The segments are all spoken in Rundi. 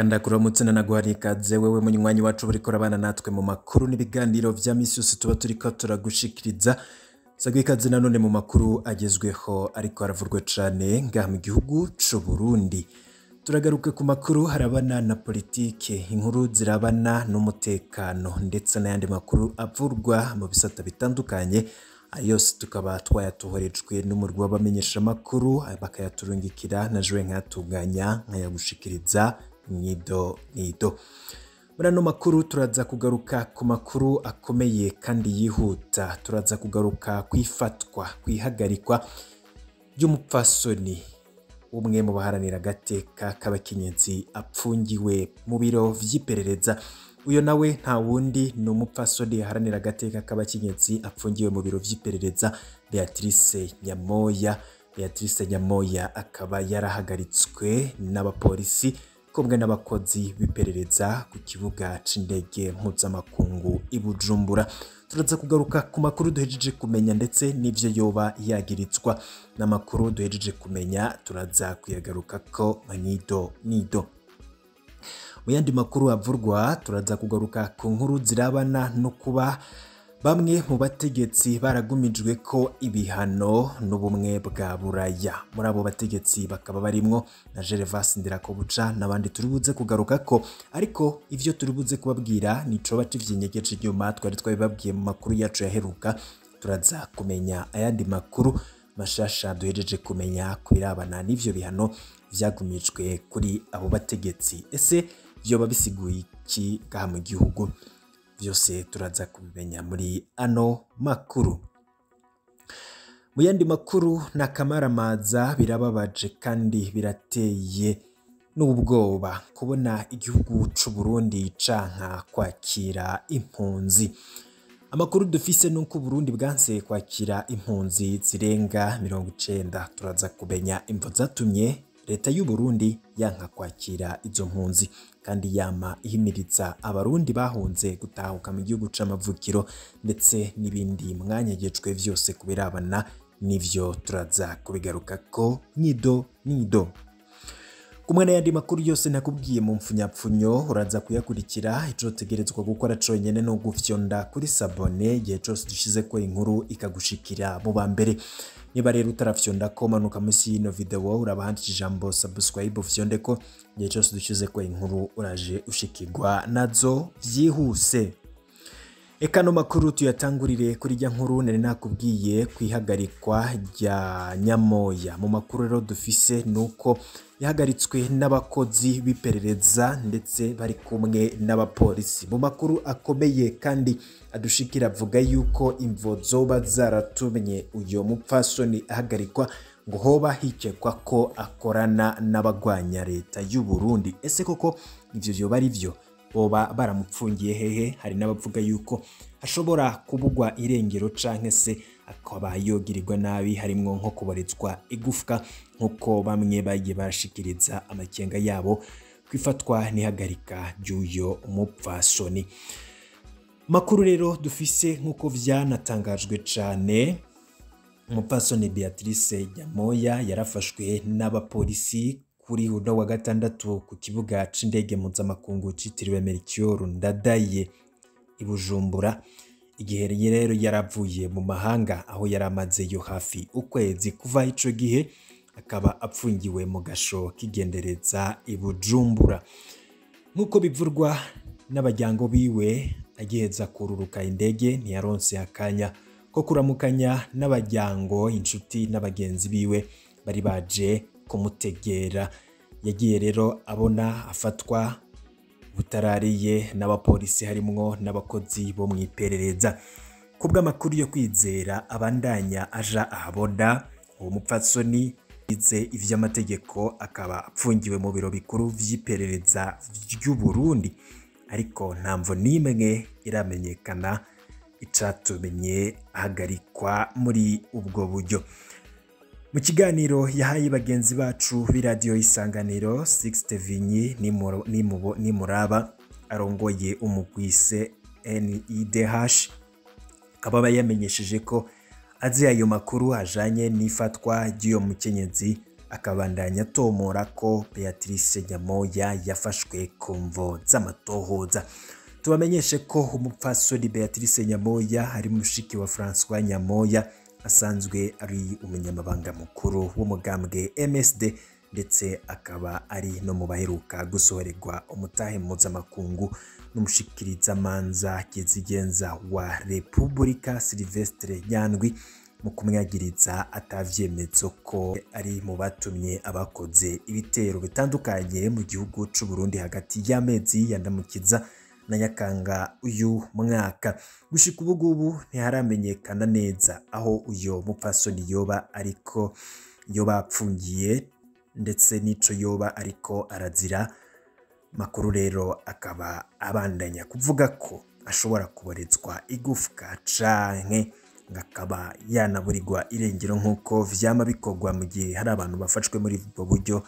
Reka ndakuramutse nanaguha ikaze wewe munywanyi wacu uriko urabana natwe mu makuru n'ibiganiro vya misi yose tuba turiko turagushikiriza. Sagwa ikaze nanone mu makuru agezweho ariko aravurwa cane ngaha mu gihugu c'u Burundi. Turagaruka ku makuru harabana na politike, inkuru zirabana n'umutekano ndetse n'ayandi makuru avurwa mu bisata bitandukanye. Ayo yose tukaba twayatohorejwe n'umurwi w'abamenyeshamakuru bakayaturungikira na jewe nkayatunganya nkayagushikiriza mwido nido. Muri ano makuru turaza kugaruka ku makuru akomeye kandi yihuta. Turaza kugaruka kwifatwa, kwihagarikwa ry'umupfasoni umwe mu baharanira agateka k'abakenyezi apfungiwe mu biro vy'iperereza. Uyo nawe nta wundi ni umupfasoni aharanira agateka k'abakenyezi apfungiwe mu biro vy'iperereza, Beatrice Nyamoya. Beatrice Nyamoya akaba yarahagaritswe n'abapolisi kumwe n'abakozi b'iperereza ku kibuga c'indege mpuzamakungu i Bujumbura. Turaza kugaruka ku makuru duhejeje kumenya ndetse n'ivyo yoba yagiritswa. N'amakuru duhejeje kumenya turaza kuyagarukako mwido nido. Mu yandi makuru avurwa turaza kugaruka ku nkuru zirabana no kuba bamwe mu bategetsi baragumijwe ko ibihano n'ubumwe bwa Buraya. Muri abo bategetsi bakaba barimwo na Gervas Ndirakobuca n'abandi turi buze kugaruka ko, ariko ivyo turi buze kubabwira nico bacivyenyegeje inyuma twari twabibabwiye mu makuru yacu yaheruka. Turaza kumenya ayandi makuru mashasha duhejeje kumenya kubirabana n'ivyo bihano vyagumijwe kuri abo bategetsi. Ese vyoba bisiguye iki ngaha mu gihugu? Vyose turaza kubimenya muri ano makuru. Mu yandi makuru na kamaramaza, birababaje kandi birateye n'ubwoba kubona igihugu c'u Burundi canka kwakira impunzi. Amakuru dufise nuko Burundi bwanse kwakira impunzi zirenga 90. Turaza kumenya imvo zatumye leta y'u Burundi yanka kwakira izo mpunzi kandi yama ihimiriza abarundi bahunze gutahuka mu gihugu c'amavukiro ndetse n'ibindi mwanyegejwe vyose kubirabana n'ivyo turaza kubigarukako nido nido. Kumwe n'ayandi makuru yose nakubwiye mu mfunyapfunyo uraza kuyakurikira. Ico utegerezwa gukora conyene no gufyonda kuri s'abonner igihe cose dushize ko inkuru ikagushikira mu ba mbere. Niba rero utarafyonda ko, manuka munsi y'ino video uraba handitse ijambo subscribe, ufyonde ko igihe cose dushize ko inkuru uraje ushikirwa nazo vyihuse. Eka no makuru tuyatangurire kuri rya nkuru nari nakubwiye kwihagarikwa rya Nyamoya. Mu makuru rero dufise nuko yahagaritswe n'abakozi b'iperereza ndetse bari kumwe n'abapolisi. Mu makuru akomeye kandi adushikira avuga yuko imvo zoba zaratumye uyo mupfasoni ahagarikwa ngo hoba hikekwa ko akorana n'abagwanya leta y'u Burundi. Ese koko ivyo vyoba ari vyo? Boba baramupfungiye hehe? Hari n'abavuga yuko ashobora kubugwa irengero canke se akaba yogirirwa nabi, harimwo nko kuborezwa igufwa, nkuko bamwe bagiye bashikiriza amakenga yabo kwifatwa n'ihagarika ry'uyo mupfasoni. Makuru rero dufise nkuko vyanatangajwe cane, umupfasoni Beatrice Nyamoya yarafashwe n'abapolisi kuri uno wa gatandatu ku kibuga c'indege mpuzamakungu citiriwe Melchior Ndadaye i Bujumbura, igihe rero yaravuye mu mahanga aho yaramazeyo hafi ukwezi. Kuva ico gihe akaba apfungiwe mu gasho k'igendereza i Bujumbura. Nk'uko bivurwa n'abajyango biwe, agiheza kururuka indege ntiyaronse akanya ko kuramukanya n'abajyango, inshuti n'abagenzi biwe bari baje kumutegera. Yagiye rero abona afatwa butarariye n'abapolisi harimwo n'abakozi bo mu iperereza. Kubw'amakuru yo kwizera abandanya aja ahabona, uwo mupfasoni yize ivy'amategeko akaba apfungiwe mu biro bikuru vy'iperereza ry'u Burundi, ariko nta mvo n'imwe iramenyekana icatumye ahagarikwa muri ubwo buryo. Mu kiganiro yahaye bagenzi bacu b'iradiyo Isanganiro, Sixte Vinyi Nimuraba arongoye umugwi CNIDH akaba yamenyesheje ko azi ayo makuru ajanye n'ifatwa ry'uyo mukenyezi, Akabandanya atomora ko Beatrice Nyamoya yafashwe ku mvo z'amatohoza. Tubamenyeshe ko umupfasoni Beatrice Nyamoya ari mushiki wa François Nyamoya, asanzwe ari umunyamabanga mukuru w'umugambwe MSD, ndetse akaba ari no mu baheruka gusohorerwa umutahe mpuzamakungu n'umushikirizamanza kizigenza wa Repubulika Sylvestre Nyandwi, mu kumwagiriza atavyemezo ko ari mu batumye abakoze ibitero bitandukanye mu gihugu c'u Burundi hagati y'amezi ya Ndamukiza na Nyakanga uyu mwaka. Gushika ubu ngubu ntiharamenyekana neza aho uyo mupfasoni yoba ariko yoba apfungiye, ndetse n'ico yoba ariko arazira. Makuru rero akaba abandanya kuvuga ko ashobora kuborezwa igufwa canke akaba yanaburirwa irengero, nk'uko vyama bikorwa mu gihe hari abantu bafashwe muri ubwo buryo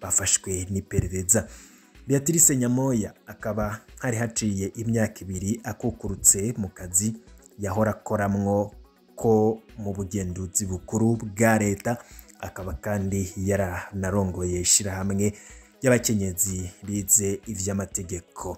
bafashwe n'iperereza. Beatrice Nyamoya akaba hari haciye imyaka 2 akukurutse mu kazi yahora akoramwo ko mu bugenduzi bukuru bwa leta, akaba kandi yaranarongoye ishirahamwe y'abakenyezi bize ivy'amategeko.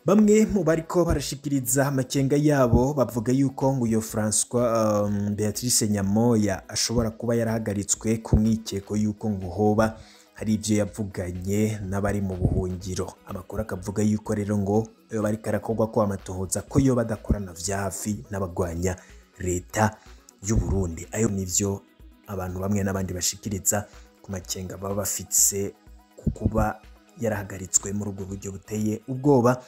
Bamwe mu bariko barashikiriza amakenga yabo bavuga yuko ngo uyo François Beatrice Nyamoya ashobora kuba yarahagaritswe ku mwikeko yuko ngo hoba hari ivyo yavuganye n'abari mu buhungiro. Amakuru akavuga yuko rero ngo iyo bariko arakorwa ko amatohoza ko yo badakorana vya hafi n'abagwanya leta y'u Burundi. Ayo nivyo abantu bamwe n'abandi bashikiriza ku makenga baba bafise ku kuba yarahagaritswe muri ubwo buryo buteye ubwoba.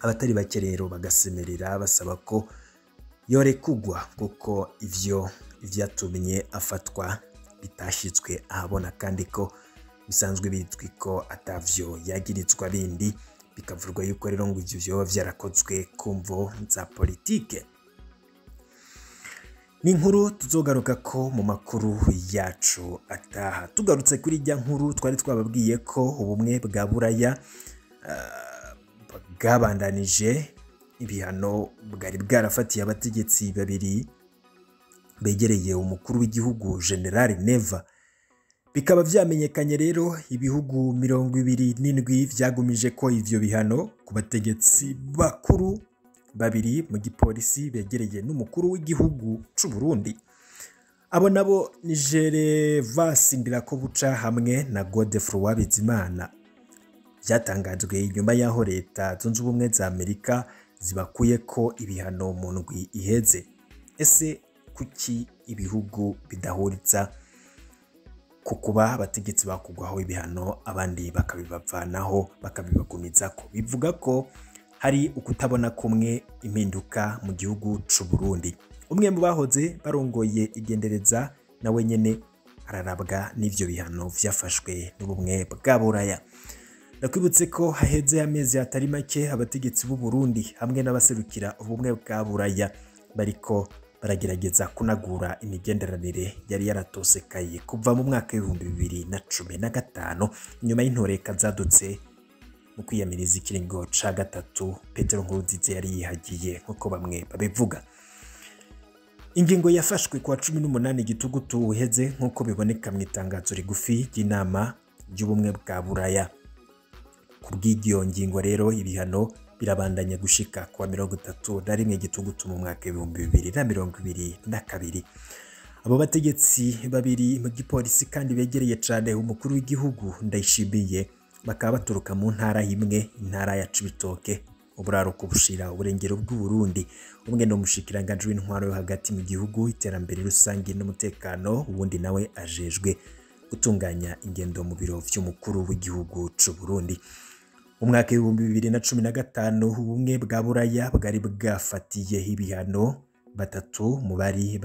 Abatari bake rero bagasemerera basaba ko yorekugwa, kuko ivyo ivyatumye afatwa bitashitswe ahabona, kandi ko bisanzwe bizwi ko atavyo yagirizwa bindi, bikavurwa yuko rero ngo ivyo vyoba vyarakozwe ku mvo za politike. Ni inkuru tuzogaruka ko mu makuru yacu ataha. Tugarutse kuri ijya nkuru twari twababwiye ko ubumwe bwa Buraya bwabandanije ibihano bwari bwarafatiye abategetsi babiri begereye umukuru w'igihugu General Neva. Bikaba vyamenyekanye rero ibihugu 27 vyagumije ko ivyo bihano ku bategetsi bakuru babiri mu gipolisi begereye n'umukuru w'igihugu c'u Burundi. Abo nabo ni Gervais Ndirakobuca hamwe na Godefroid Bizimana. Byatangajwe inyuma y'aho leta zunze ubumwe za Amerika zibakuye ko ibihano mu ndwi iheze. Ese kuki ibihugu bidahuriza ku kuba abategetsi bakugwaho ibihano abandi bakabibavanaho bakabibagumizako? Bivuga ko hari ukutabona kumwe impinduka mu gihugu c'u Burundi. Umwe mu bahoze barongoye igendereza nawe nyene ararabwa n'ivyo bihano vyafashwe n'ubumwe bwa Buraya. Ndakwibutse ko haheze amezi atari make abategetsi b'u Burundi hamwe n'abaserukira ubumwe bwa Buraya bariko baragerageza kunagura imigenderanire yari yaratosekaye kuva mu mwaka 2015 inyuma y'intoreka zadutse mu kwiyamiriza ikiringo ca gatatu Petero Nkurunziza yari yihagiye, nk'uko bamwe babivuga. Ingingo yafashwe kuwa 18 Gitugutu uheze, nk'uko biboneka mu itangazo rigufi ry'inama y'ubumwe bwa Buraya. Kubw'iyo ngingo rero ibihano birabandanya gushika kuwa 31 Gitugutu mu mwaka 2022. Abo bategetsi babiri mu gipolisi kandi begereye cane umukuru w'igihugu Ndayishimiye bakaba baturuka mu ntara imwe, intara ya Cibitoke, uburaruko bushira uburengero bw'u Burundi. Umwe ni umushikiranganje w'intwaro yo hagati mu gihugu, iterambere rusange n'umutekano, uwundi nawe ajejwe gutunganya ingendo mu biro vy'umukuru w'igihugu c'u Burundi. Mu mwaka 2015 ubumwe bwa Buraya bwari bwafatiye ibihano batatu mu bari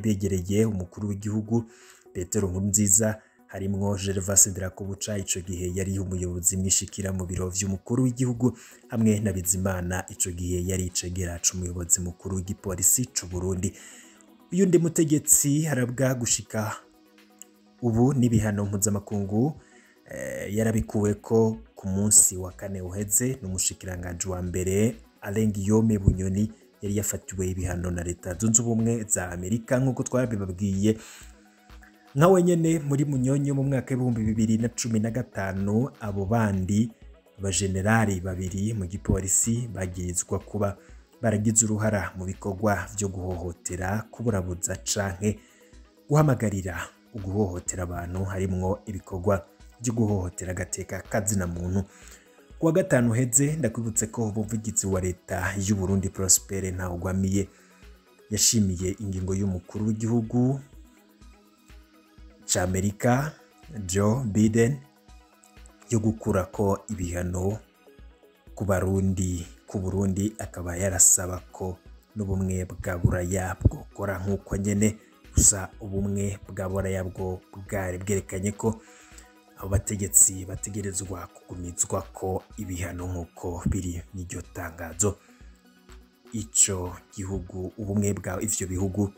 begereye umukuru w'igihugu Petero Nkurunziza, harimwo Gervais Ndirakobuca, ico gihe yari umuyobozi mwishikira mu biro vy'umukuru w'igihugu, hamwe na Bizimana, ico gihe yari icegera c'umuyobozi mukuru w'igipolisi c'u Burundi. Uyundi mutegetsi arabwa gushika ubu n'ibihano mpuzamakungu yarabikuwe ko ku munsi wa kane uheze n'umushikiranganje wa mbere Alain Guillaume Bunyoni yari yafatiwe ibihano na leta zunze ubumwe za Amerika, nk'uko twabibabwiye. Nkawe nyene muri Munyonyo mu mwaka w'2015, abo bandi abajenerali babiri mu gipolisi bagirizwa kuba baragize uruhara mu bikorwa vyo guhohotera, kuburabuza canke guhamagarira uguhohotera abantu, harimwo ibikorwa vyo guhohotera agateka kazina muntu. Kuwa gatanu heze, ndakwibutse ko umuvugizi wa leta y'u Burundi Prosper Ntawugwamiye yashimiye ingingo y'umukuru w'igihugu c'Amerika Joe Biden yo gukurako ibihano ku Barundi ku Burundi, akaba yarasaba ko n'ubumwe bwa Buraya bwokora nk'uko nyene. Gusa ubumwe bwa Buraya bwo bwari bwerekanye ko abo bategetsi bategerezwa kugumizwa ko ibihano nk'uko biri n'iryo tangazo ico gihugu, ubumwe bwa ivyo bihugu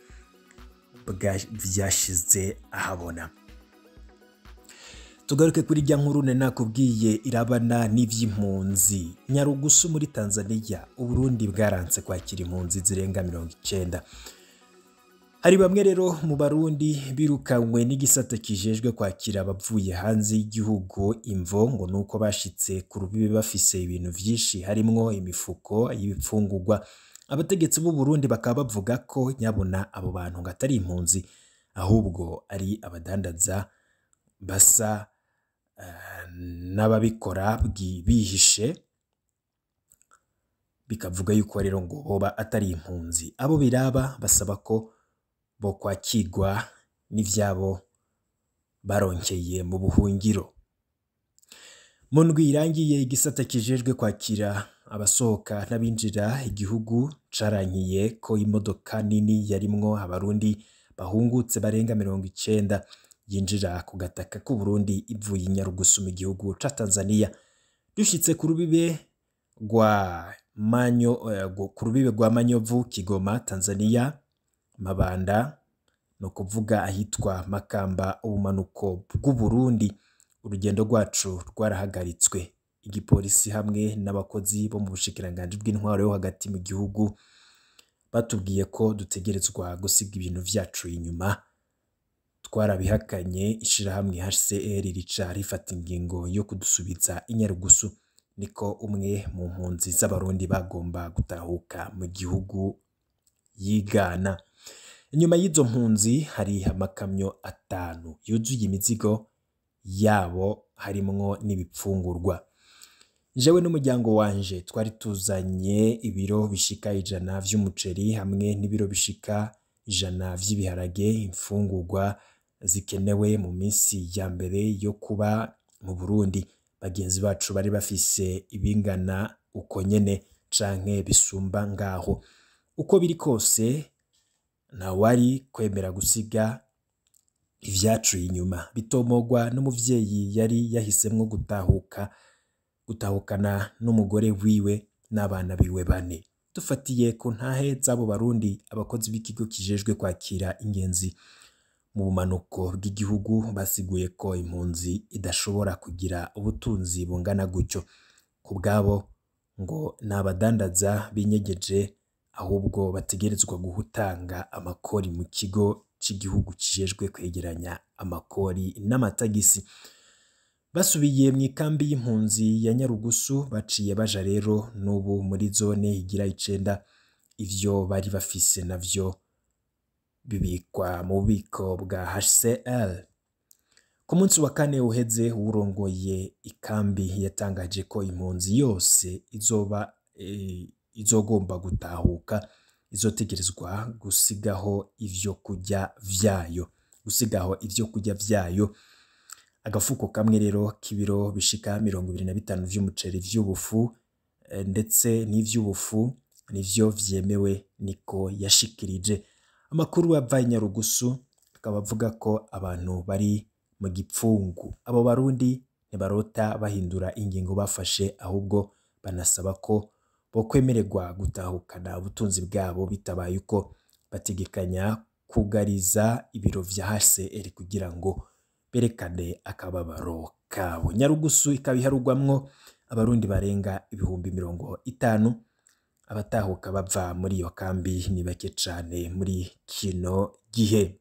vyashize ahabona. Tugaruke kuri rya nkuru nakubwiye irabana n'ivy'impunzi. Nyarugusu muri Tanzania, Uburundi bwaranse kwakira impunzi zirenga 90. Hari bamwe rero mu Barundi birukanywe n'igisata kijejwe kwakira abavuye hanze y'igihugu. Imvo ngo nuko bashitse ku rubibe bafise ibintu vyinshi, harimwo imifuko y'ibifungurwa. Abategetsi b'u Burundi bakaba bavuga ko nyabona abo bantu ngo atari impunzi, ahubwo ari abadandaza basa n'ababikora bihishe, bikavuga yuko rero ngo boba atari impunzi. Abo biraba basaba ko bo kwakirwa n'ivyabo baronkeye mu buhungiro. Mu ndwi irangiye, igisata kijejwe kwakira abasohoka n'abinjira igihugu carankiye ko imodoka nini yarimwo Abarundi bahungutse barenga 90 yinjira ku gataka k'u Burundi ivuye i Nyarugusu mu gihugu ca Tanzania. Dushitse ku rubibe rwa Manyo, ku rubibe rwa Manyovu, Kigoma, Tanzania, Mabanda, no kuvuga ahitwa Makamba, ubumanuko bw'u Burundi, urugendo rwacu rwarahagaritswe. Igipolisi hamwe n'abakozi bo mu bushikiranganji bw'intwaro yo hagati mu gihugu batubwiye ko dutegerezwa gusiga ibintu vyacu inyuma. Twarabihakanye, ishirahamwe HCR rica rifata ingingo yo kudusubiza i Nyarugusu, niko umwe mu mpunzi z'Abarundi bagomba gutahuka mu gihugu yigana. Inyuma y'izo mpunzi hari amakamyo 5 yuzuye imizigo yabo, harimwo n'ibipfungurwa. Jewe n'umuryango wanje twari tuzanye ibiro bishika 100 vy'umuceri hamwe n'ibiro bishika 100 vy'ibiharage, imfungurwa zikenewe mu minsi ya mbere yo kuba mu Burundi. Bagenzi bacu bari bafise ibingana uko nyene canke bisumba ngaho. Uko biri kose ntawari kwemera gusiga ivyacu inyuma. Bitomogwa n'umuvyeyi yari yahisemwo gutahukana n'umugore wiwe n'abana biwe 4. Dufatiye ku ntahe z'abo Barundi, abakozi b'ikigo kijejwe kwakira ingenzi mu bumanuko bw'igihugu basiguye ko impunzi idashobora kugira ubutunzi bungana gutyo. Ku bwabo ngo ni abadandaza binyegeje, ahubwo bategerezwa gutanga amakori mu kigo c'igihugu kijejwe kwegeranya amakori n'amatagisi. Basubiye mu ikambi y'impunzi ya Nyarugusu, baciye baja rero n'ubu muri zone igira 9. Ivyo bari bafise navyo bibikwa mu bubiko bwa HCR. Ku munsi wa kane uheze, uwurongoye ikambi yatangaje ko impunzi yose izoba izogomba gutahuka izotegerezwa gusigaho ivyo kurya vyayo, gusigaho ivyo kurya vyayo. Agafuko kamwe rero k'ibiro bishika 25 vy'umuceri vy'ubufu ndetse n'ivy'ubufu nivyo vyemewe, niko yashikirije. Amakuru ava i Nyarugusu akaba avuga ko abantu bari mu gipfungu. Abo Barundi ntibarota bahindura ingingo bafashe, ahubwo banasaba ko bokwemererwa gutahukana ubutunzi bwabo, bitabaye uko bategekanya kugariza ibiro vya HCR kugira ngo berekane akababaro kabo. Nyarugusu ikaba iharugwamwo Abarundi barenga 50,000. Abatahuka bava muri iyo kambi ni bake cane muri kino gihe.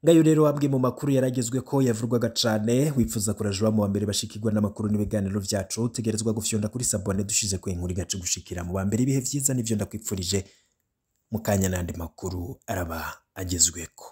Ngayo rero amwe mu makuru yaragezwe ko yavurwaga cane. Wifuza kurajwa mu wa mbere bashikirwa n'amakuru n'ibiganiro vyacu, utegerezwa gufyonda kuri s'abonner, dushize ku inkuru igace gushikira mu wa mbere. Ibihe vyiza nivyo ndakwipfurije. Mu kanya n'andi makuru araba agezweko.